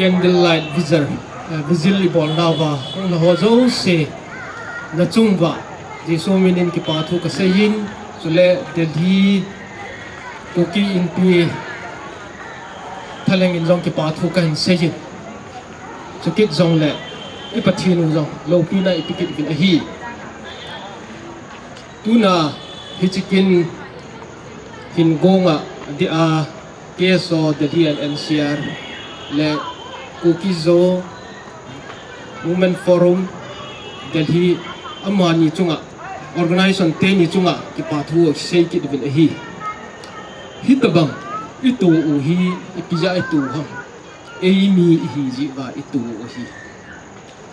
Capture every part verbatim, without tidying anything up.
Candlelight vigil, eh, vigil ibolnauva, hung na ho jouse, nachung uva, Jesu minin kipathu kaseiyin, chule Delhi Kuki Inpi thalheng in jong kipathu kahin seiyin. Chukit jongle, i Pathen u jong, loupina ipi kit uvin ahi. Tuna, hiche kin hin gonga, dia, K S O Delhi and N C R le Kuki Zo Women Forum Delhi amani chunga, organization teni chunga kipathu sei kit uvin ahi. Hitabang itoh u hi, ipi jeh a itoh u ham. Eimi ihi jeh uva itoh u ahi.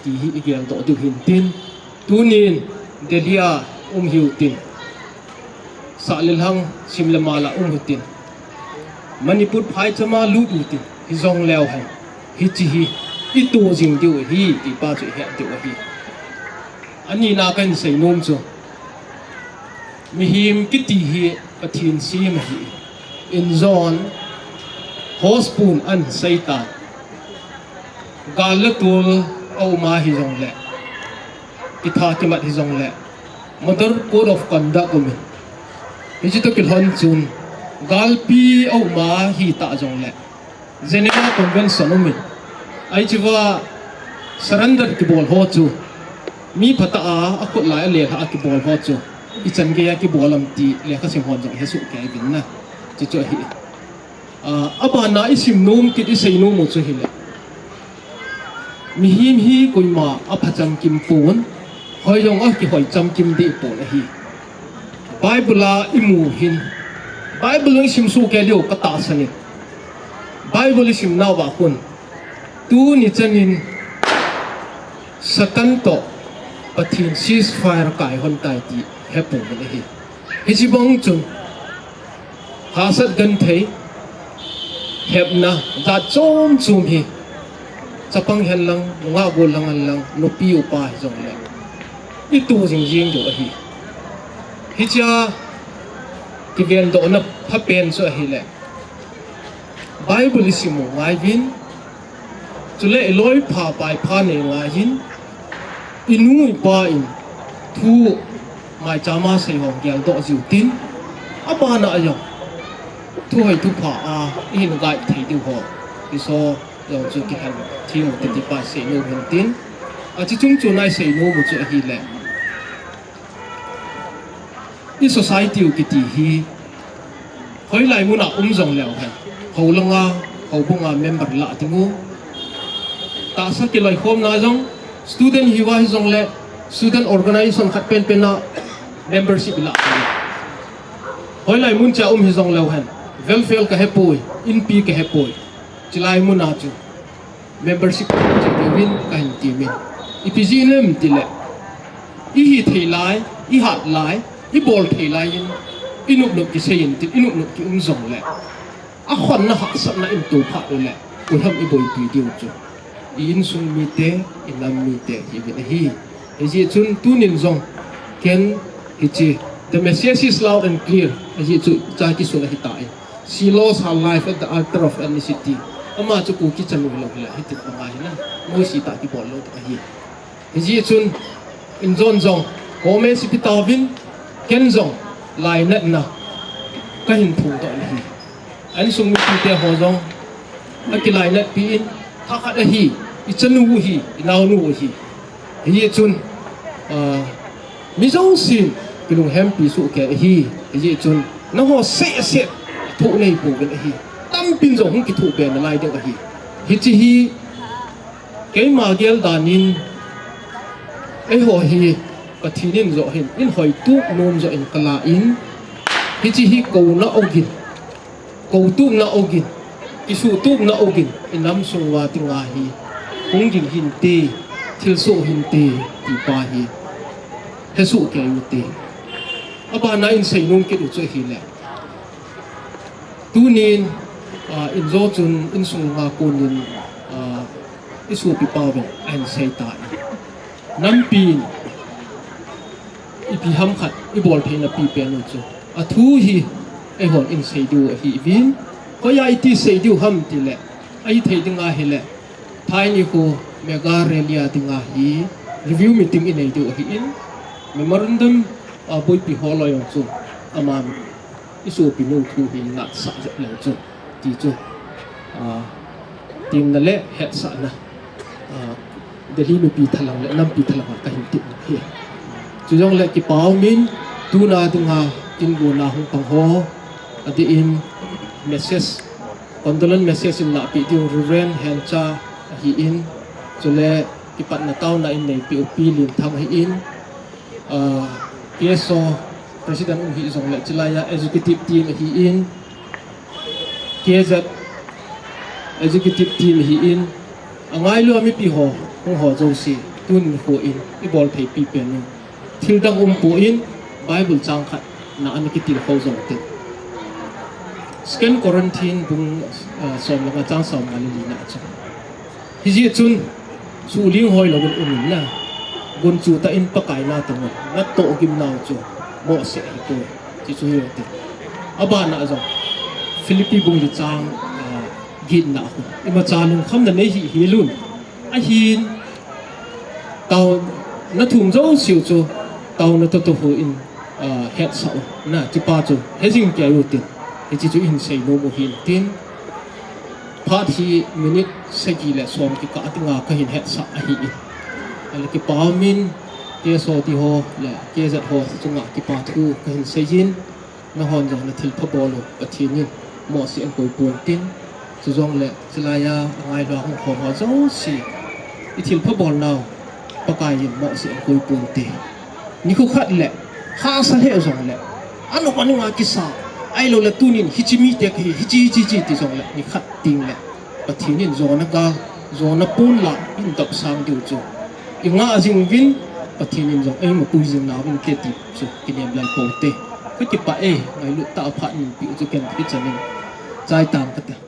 Ti hi igeldoh diu hintin. Tunin Delhi a um hiu tin. Sah le lhang, sim le mal a um hiu tin. Manipur phaicham a lut u tin. Hijongleu hen. Hiche hi itoh jing diu ahi, ti pa chu ihet diu ahi. Anina kahin seinom chu, mihem kiti hi Pathen sem ahi. Injon, house pun ahin seitan. Gal le tol aum a hijongle, kitha kimat hijongle, Model Code of Conduct umin. Hiche toh kilhon chun, galpi aum a hita jongle, Geneva Convention umin. Ahi cheva surrender kibol ho chu, mi phatah a, akhut lai a lelhah a kibol ho chu, ichan gei a kibol am ti lekhasim hon jong hesoh kei uvin na. Chuchu ahi. Ah, abana isim nom kit, isei nom u chu hile, mihem hi koima aphacham kim pon, hoi jong akihoi cham kim deh pon ahi. Bible a imu hin, Bible isim soh kei diu katahsan in. Bible isim nauva khun, tuni chanin Satan toh Pathen ceasefire kai hon tai ti hepouvin ahi. Hiche bang chun, hahsat genthei, hepna, jat chom chom hi, chapang hen lang, nungah gollhang hen lang, nupi upa hijongle, itoh jing jing diu ahi. Hichea kivendohna phapen chu ahile, Bible isim u ngai uvin, chule iloipha paipha nei ngai uvin, inu ipa in thu maicham a sei ho geldoh jiu tin, abana a jong thuhoi thupha a ihin guide thei diu ho, iso jong chu kihel theng u te ti pa sei nom u hintin, ache chung chun isei nom u chu ahile, i society u kiti hi, hoilai muna um jongleu hen, houlanga, houbunga member lah ding u, tahsa kiloikhomna jong, student hiuva hijongle, student organization khat penpen a membership ilah ding u. Hoilai mun cha um hijongleu hen, welfare kahepoi, inpi kahepoi, chulai muna chu membership kache diuvin kahin temin. Ipi jeh ham itile, ihithei lai, ihat lai, ibol thei lai in, inopnop kisei intin, inopnop kium jongle, akhonna hahsatna in toh phat ule, koiham iboipi diu chu, i insung mite, inam mite hiuvin ahi. Hijeh chun tunin jong, ken hiche, the message is loud and clear, ajeh chu cha kisun ahitai. She lost her life at the altar of ethnicity. Ama chu Kuki chanu hilou hile, hiti banga hi na, Mosi tah kibol lou tah ahi. Hijeh chun, injon jong, comments ipi tauvin, ken jong lainatna kahin phongdoh ahi. Insung mipite ho jong akilainatpi in, thakhat ahi, ichanu ahi, inaonu ahi. Hijeh chun, ah, mi jousen kilunghempi soh kei ahi. Hijeh chun, nangho sehseh thoh neipouvin ahi. Tampin jong hung kithoh be nalai ding ahi. Hiche hi keima gel danin, eiho hi Pathen in joh hin, inhoitup nom joh in kalah in, hiche hi kouna ogin, koutupna ogin, kisuhtupna ogin, inam sung uva dinga hi hung ging hinte, thilsoh hinte, ti pa hi hesoh kei ute. Abana in seinom kit u chu ahile, tunin, ah, injo chun insunga konin, ah, isopipauvin ahin seitan, nampin ipi ham khat ibol theina pipen u chu, athu hi eihon insei diu ahiuvin, hoiya iti sei diu ham tile, ahithei dinga hile, Thai nikho mega rally a dinga hi review meeting inei diu ahin, memorandum a boipi ho loi jong chu aman isopinu thu hi ngaisah jep leu chun ti chu, ah, temna le hetsahna, ah, Delhi mipi thalang le nampi thalang a kahin tepna ahi. Chujongle kipa umin, tuna dinga kin gona hung pang ho, adeh in message, condolence message in lahpeh diu Reverend Hencha ahin, chule kipatna taona in neipeh u Pi Limthang ahin, ah, K S O President um hijongle chulaiya executive team ahin, K Z executive team ahin, angailu a mipi ho, hung ho jouse, tun nikho in ibol pheipi pen u. Thil dang umpon Bible chang khat na ana kitilkhou jong tin. Second Corinthian bung, ah, som le nga chang som nga le li na chu, hijeh chun suhling hoilouvin umin na, gunchu tah in Pakai na tongun natoh gimnau chu mohseh ahipoi, ti chu hiu tin. Abana jong Philippi bung li chang, ah, getna khu, imacha lungkhamna nei hih helun, ahin, taona thum jouseu chu taona toh toh hou in, ah, hetsah u, na, tipa chu hejing kei u tin, hiche chu ihin seinom u hin tin. Phat hi minute sagi le som kikah dinga kahin hetsah ahin, ahile kipa umin, K S O ti ho le K Z ho chunga kipa thu kahin seijin, nahon jong nathilpha bol u Pathen in mohseh ahin koi pon tin, chujongle chulaiya angailu a hung khom ho jouse, ithilpha bolnau Pakai in mohseh ahin koi ponte. Nikho khat le hahsa lheh jongle, anop aninga kisa, ahiloule tunin hiche mite kahi, hiche, hiche, hiche ti jongle nikhat tengle Pathen in jona gal, jona pon la in dopsang diu chu ingah jing uvin, Pathen in jong eima pui jing nauvinte ti chu kinem lal poute. Kakipah e, ngailut tah a phat neipeh u chu ken hichan in chai tang kate.